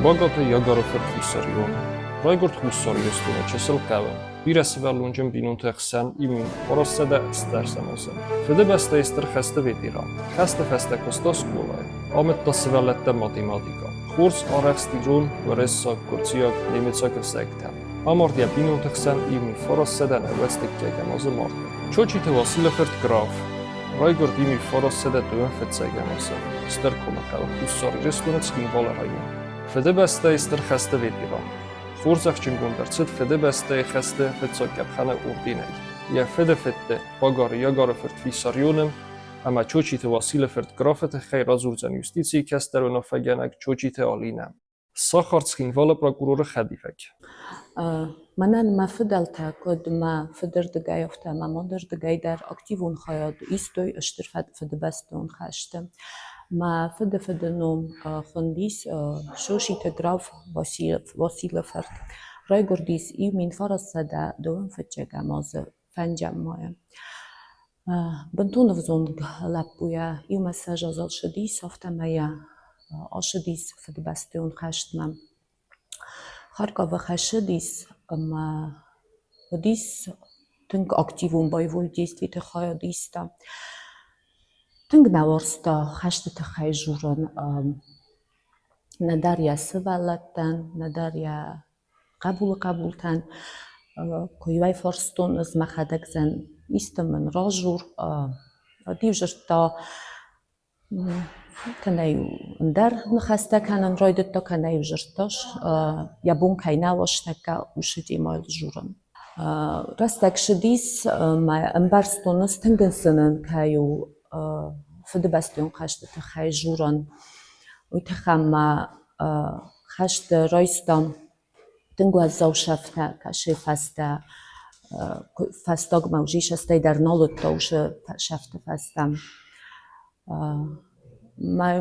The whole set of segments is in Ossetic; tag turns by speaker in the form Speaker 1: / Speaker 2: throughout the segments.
Speaker 1: Багаты Ягары фырт Виссарион. Райгуырд Хуссар Ирыстоны чысыл хъӕуы. Бирӕсывӕллонджын бинонты ӕхсӕн иу 980 азы. Фыдыбӕстӕйы Стыр хӕсты ветеран. Хӕсты фӕстӕ куыста скъолайы. Амыдта сывӕллӕттӕн математикӕ. Хорз арӕхст ирон, уырыссаг, гуырдзиаг, немыцаг ӕвзӕгтӕм. Амард йӕ бинонты хсӕн 1990 азы марты. Чочиты Василы фырт Граф. Райгуырд 1925 азы Стыр комы хъӕуы Хуссар Ирыстоны Цхинвалы районы. Фыдыбӕстӕйы Стыр хӕсты ветеран. Хорзӕхджынгонд ӕрцыд Фыдыбӕстӕйы хӕсты фыццаг къӕпхӕны орденӕй. Йӕ фыдыфыдты Багары Ягары фырт Виссарионы ӕмӕ Чочиты Василы фырт Графы тыххӕй радзурдзӕн юстицийы кӕстӕр уынаффӕгӕнӕг Чочиты Алинӕ. Сахар Цхинвалы прокуроры хӕдивӕг.
Speaker 2: Мӕнӕн мӕ фыдӕлтӕ, куыд мӕ фыдырдыгӕй, афтӕ мӕ мадырдыгӕй дӕр активон хайад истой Стыр Фыдыбӕстон хӕсты. Мӕ фыды фыды ном хуындис Соситы граф Василы фырт. Райгуырдис 1925 азы фӕндзӕм майы. Бынтон ӕвзонг лӕппуйӕ иумӕ сӕ ссыдис, афтӕмӕй ацыдис Фыдыбӕстӕйон хӕстмӕ. Харьковы хӕцыдис ӕмӕ уыдис тынг активон боевой действиты хайад иста. Тынг нӕ уарзта хӕсты тыххӕй дзурын нӕдӕр йӕ сывӕллӕттӕн, нӕдӕр йӕ хъӕбулы хъӕбултӕн. Куы-иу ӕй фарстон, ӕз мӕхӕдӕг зӕн исты мын радзур, уӕд-иу дзырдта, кӕнӕ-иу ӕндӕр ныхӕстӕ кӕнын райдыдта, кӕнӕ-иу дзырдта, йӕ бон кӕй нӕ уастӕккӕ уыцы темӕйыл дзурын. Рӕстӕг цыдис ӕмӕ ӕмбӕрстон, ӕз тынг ын кӕй у Фыдыбӕстӕйон хӕсты тыххӕй дзурын. Уый тыххӕй ма хӕсты райстам тынг уӕззау сӕфтӕ, кӕсы фӕстӕ фӕстагмӕ уже сӕстӕй дӕр нал уыдта уыцы сӕфты фӕстӕ.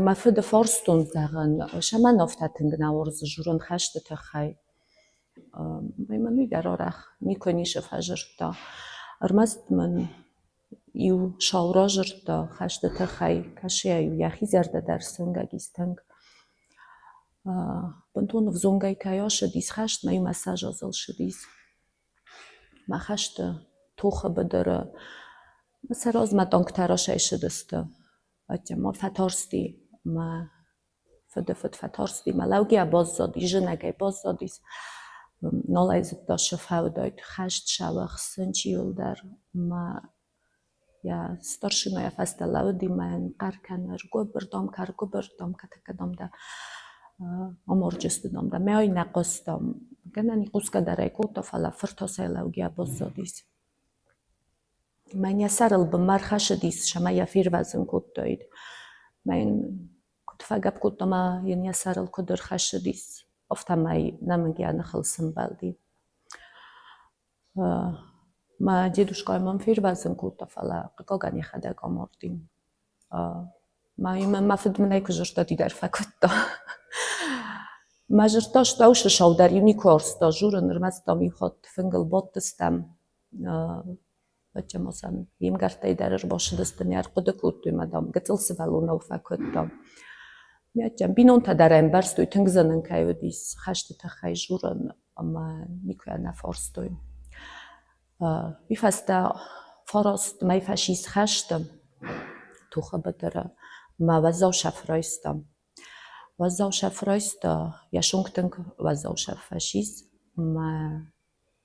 Speaker 2: Мӕ фыды фарстон, зӕгъын, цӕмӕн афтӕ тынг нӕ уарзы дзурын хӕсты тыххӕй. Мӕн уый дӕр арӕх никуы ницы фӕдзырдта. Ӕрмӕст мын иу сау радзырдта хӕсты тыххӕй, кӕсыйӕ-иу йӕхи зӕрдӕ дӕр суынгӕг ис тынг. Бынтон ӕвзонгӕй кӕй ацыдис хӕстмӕ, иумӕ сӕ ссыдис. Мӕ хӕсты тохы быдыры сӕ размӕ танктӕ расӕйсыдысты. Ма фӕтарсти мӕ фыдыфыд фӕтарсти, мӕ лӕугӕ баззадис, зынӕгӕй баззадис. Нал ӕй зыдта, цы фӕуыдаид хӕст сӕуӕхсын чиуылдӕр. Мӕ йӕ старшина йӕ фӕстӕ лӕууыди мӕ йын хъӕр кӕны: «Ргуыбыр, дам, кӕргуыбыр, дам, кӕтӕккӕ, дам, дӕ амарджысты, дам, дӕ». Мӕ ӕй нӕ хъуыста. Гӕнӕн и хъусгӕ дӕр ӕй кодта, фӕлӕ фыртасӕй лӕугӕ баззадис. Мӕн йӕ сӕрыл бынмӕ ӕрхӕссыдис, цӕмӕй йӕ фервӕзын кодтаид. Мӕ йын куыд фӕгӕпп кодта ӕмӕ йын йӕ сӕрыл куыд ӕрхӕссыдис, афтӕмӕй нӕмыг йӕ ныхыл сымбӕлди. Мӕ дедушкайы мӕм фервӕзын кодта, фӕлӕ хъыгагӕн йӕхӕдӕг амарди. Мӕ фыд мын ӕй куы зыдта, уый дӕр фӕкодта. Мӕ зӕрдӕ стаусы сау дӕр-иу никуы ӕрцыдта дзурын, ӕрмӕст дам-иу хатт фынгыл бадтыстӕм. Ӕвӕццӕгӕн, йе мгӕрттӕй дӕр ӕрбацыдысты, ме ӕрхъуыды кодтой мӕ, дам, гыццыл сывӕллонау фӕкодта. Бинонтӕ дӕр ӕмбӕрстой, тынг зын ын кӕй уыдис хӕсты тыххӕй дзурын ӕмӕ никуы нӕ фарстой. Уый фӕстӕ фараст мӕй фӕцис хӕсты тохы быдыры ӕмӕ уӕззау цӕф райста. Уӕззау цӕф райста, йӕ сонг тынг уӕззау цӕф фӕцис ӕмӕ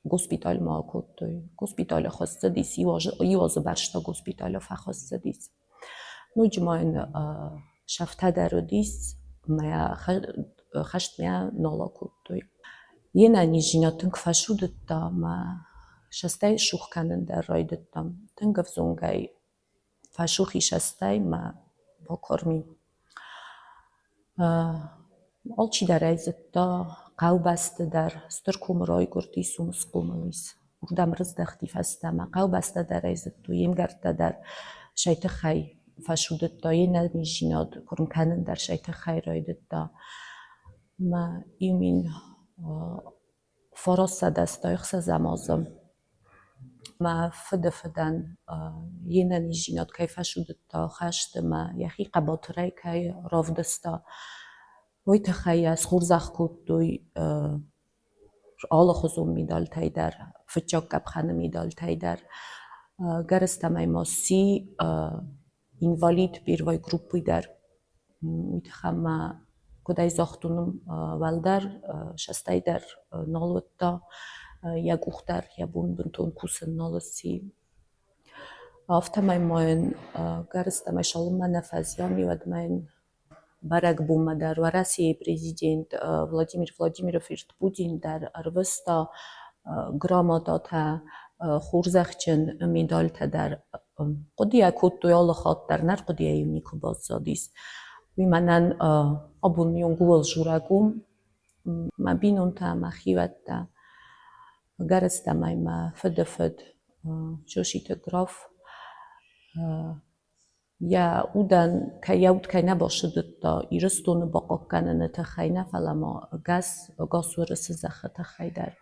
Speaker 2: госпитальмӕ акодтой. Госпиталы хуыссыдис, иу азы бӕрзтӕ госпиталы фӕхуыссыдис. Ноджы ма йын сӕфтӕ дӕр уыдис ӕмӕ хӕстмӕ нал акодтой. Йе нӕниздзинад тынг фӕцудыдта ӕмӕ сӕстӕй сух кӕнын дӕр райдыдта. Тынг ӕвзонгӕй фӕсух и сӕстӕй мӕ бакорми. Алчидӕр ӕй зыдта, хъӕубӕсты дӕр стыр комы райгуырдис, уым схъомыл ис. Уырдӕм рыздӕхти фӕстӕмӕ. Хъӕубӕстӕ дӕр ӕй зыдтой, йе мгӕрттӕ дӕр сӕ тыххӕй фӕцудыдта, йе нӕниздзинад куырм кӕнын дӕр сӕ тыххӕй райдыдта. Мӕ иу 1986 азы мӕ фыды фыдӕн йе нӕниздзинад кӕй фӕцудыдта хӕсты ӕмӕ йӕхи хъӕбатырӕй кӕй равдыста. Уый тыххӕй йӕ схорзӕх кодтой алыхуызон медальтӕй дӕр, фыццаг къӕпхӕны медальтӕй дӕр. Гӕрӕстӕмӕй ма сси инвалид первой группы дӕр. Уый тыххӕй ма, куыд ӕй загътон, уӕлдӕр састӕй дӕр нал уыдта, йӕ къух дӕр йӕ бон бынтон кусын нал сси. Афтӕмӕй ма йын гӕрӕстӕмӕй цалынмӕ нӕ фӕзиан, уӕдмӕ йын бӕрӕгбонмӕ дӕр Уӕрӕсейы президент Владимир Владимиры фырт Путин дӕр ӕрвыста грамотатӕ, хорзӕхджын медальтӕ дӕр. Хъуыдыйӕ кодтой алы хатт дӕр, нӕ ӕрхъуыдыйӕ-иу никуы баззадис. Уый мӕнӕн абон ууыл дзурӕг у, мӕ бинонтӕ, мӕ хиуӕттӕ, ӕгӕрыстӕмӕй мӕ фыдыфыд Джуситы Граф Йӕ удӕн йӕ уд кӕй нӕ басудзыдта Ирыстоны бахъахъхъӕныны тыххӕй нӕ, фӕлӕ ма ӕгас ӕгас Уырысы зӕххы тыххӕй дӕр.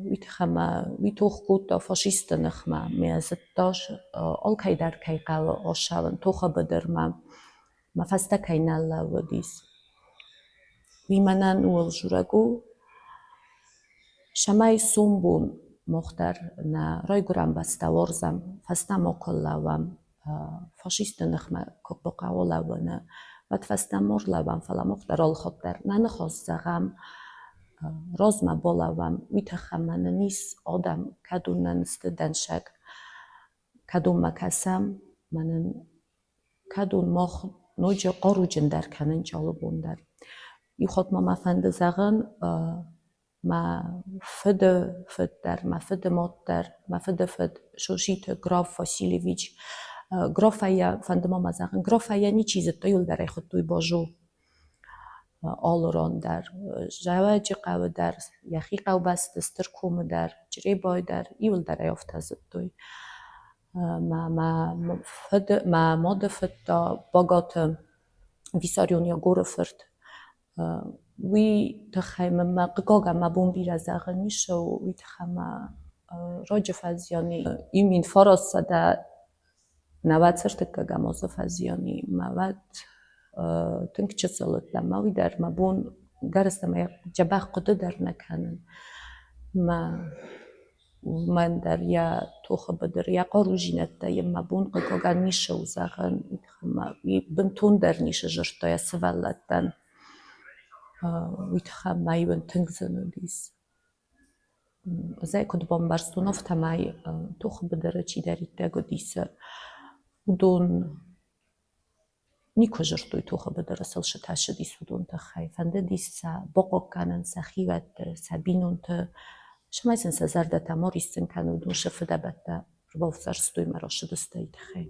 Speaker 2: Уый тыххӕй ма уый тох кодта фашистты ныхмӕ. Мӕ зыдта, алкӕй дӕр кӕй хъӕуы ацӕуын тохы быдырмӕ, мӕ фӕстӕ кӕй нал лӕууыдис. Уый мӕнӕн ууыл дзурӕг у, цӕмӕй сомбон мах дӕр нӕ райгуырӕн бӕстӕ уарзӕм, фӕстӕмӕ куы лӕууӕм, фашистты ныхмӕ куы хъӕуы лӕууыны, уӕд фӕстӕмӕ рлӕууӕм, фӕлӕ мах дӕр алыхатт дӕр нӕ ныхас зӕгъӕм, размӕ балӕууӕм, уый тыххӕй ма нын ис адӕм, кӕдон нын сты дӕнцӕг, кӕдонмӕ кӕсӕм, ма нын кӕдон мах ноджы хъаруджындӕр кӕнынц алы бон дӕр. Иу хатт ма мӕ фӕнды зӕгъын, мӕ фыды фыд дӕр, мӕ фыды мад дӕр, мӕ фыды фыд Соситы граф Васильевич. Графӕйӕ, фӕнды ма мӕ зӕгъын, графӕйӕ ничи зыдта, иуылдӕр ӕй хуыдтой Базо. Алы ран дӕр, Зӕвӕджыхъӕуы дӕр, йӕхи хъӕубӕсты Стыр комы дӕр, Чъребайы дӕр, иуылдӕр ӕй афтӕ зыдтой. Мӕ фыд, мӕ мады фыд та Багаты Виссарион Егоры фырт. Уый тыххӕй мын мӕ хъыгагӕн мӕ бон бирӕ зӕгъын ис, уый тыххӕй мӕ раджы фӕзиан и. Иу 1993 азы фӕзиан и. Мӕ уӕд тынг чысыл уыдтӕн, мӕ уый дӕр мӕ бон гӕрӕстӕмӕ дзӕбӕх хъуыды дӕр нӕ кӕнын. Мӕ Уымӕн дӕр йӕ тохы быдыр, йӕ хъарудзинӕдтӕ йын мӕ бон хъыгагӕн ницы у зӕгъын, ӕмӕ уый бынтондӕр ницы дзырдта йӕ сывӕллӕттӕн. Уый тыххӕй ма-иу ын тынг зын уыдис. Ӕз ӕй куыд бамбӕрстон, афтӕмӕй тохы быдыры чидӕриддӕр уыдис, уыдон Никуы дзырдтой тохы быдыры сыл цы тасыдис, уыдон тыххӕй. Фӕндыдис сӕ бохъхъ кӕнын сӕ хиуӕтты, сӕ бинонты, цӕмӕй сын сӕ зӕрдӕтӕ ма риссын кӕной, уыдон сӕ фыдӕбӕттӕ ӕрбавзӕрстой мӕ рӕсыдысты тыххӕй.